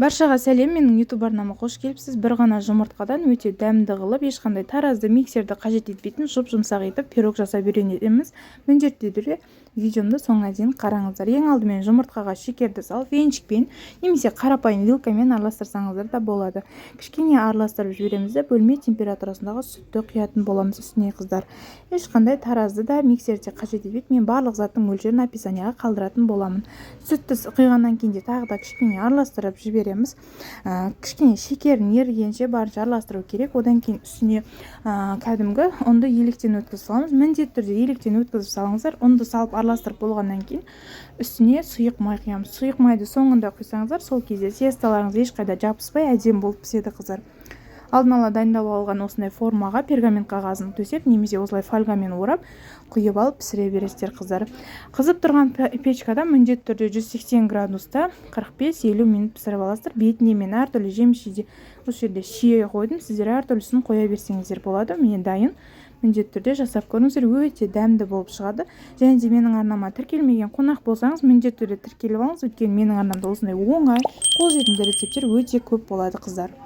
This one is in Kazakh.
Баршаға сәлем, менің YouTube арнама қош келіпсіз. Бір ғана жұмыртқадан өте дәмді қылып, ешқандай таразды, миксерді қажет етпейтін жұп-жұмсақ етіп пирог жасап үйренеміз. Міндетті түрде видеомды соңына дейін қараңыздар. Ең алдымен жұмыртқаға шекерді салып, венчикпен немесе қарапайым вилкамен араластырсаңыздар да болады. Кішкене араластырып жібереміз де, бөлме температурасындағы сүтті құятын боламыз үстіне, қыздар. Ешқандай таразды да, миксерді де қажет етпейді. Мен барлық заттың мөлшерін описанияға қалдыратын боламын. Сүтті құйғаннан кейін де тағы да кішкене араластырып жібереміз. Кішкене шекерін ерігенше барынша араластыру керек. Одан кейін үстіне кәдімгі ұнды електен өткізіп саламыз. Міндетті түрде електен өткізіп салыңыздар. Ұнды салып, араластырып болғаннан кейін үстіне сұйық май құямыз. Сұйық майды соңында құйсаңыздар, сол кезде тестоларыңыз ешқайда жабыспай, әдемі болып піседі, қыздар. Алдын ала дайындалып алған осындай формаға пергамент қағазын төсеп немесе осылай фольгамен орап, құйып алып пісіре бересіздер, қыздар. Қызып тұрған печкада міндетті түрде 180 градуста 45-50 минут пісіріп аласыздар. Бетіне мен әртүрлі жеміс жидек, осы жерде шие қойдым, сіздер әртүрлісін қоя берсеңіздер болады. Міне, дайын. Міндетті түрде жасап көріңіздер, өте дәмді болып шығады. Және де менің арнама тіркелмеген қонақ болсаңыз, міндетті түрде тіркеліп алыңыз, өйткені менің арнамда осындай оңай, қолжетімді рецепттер өте көп болады, қыздар.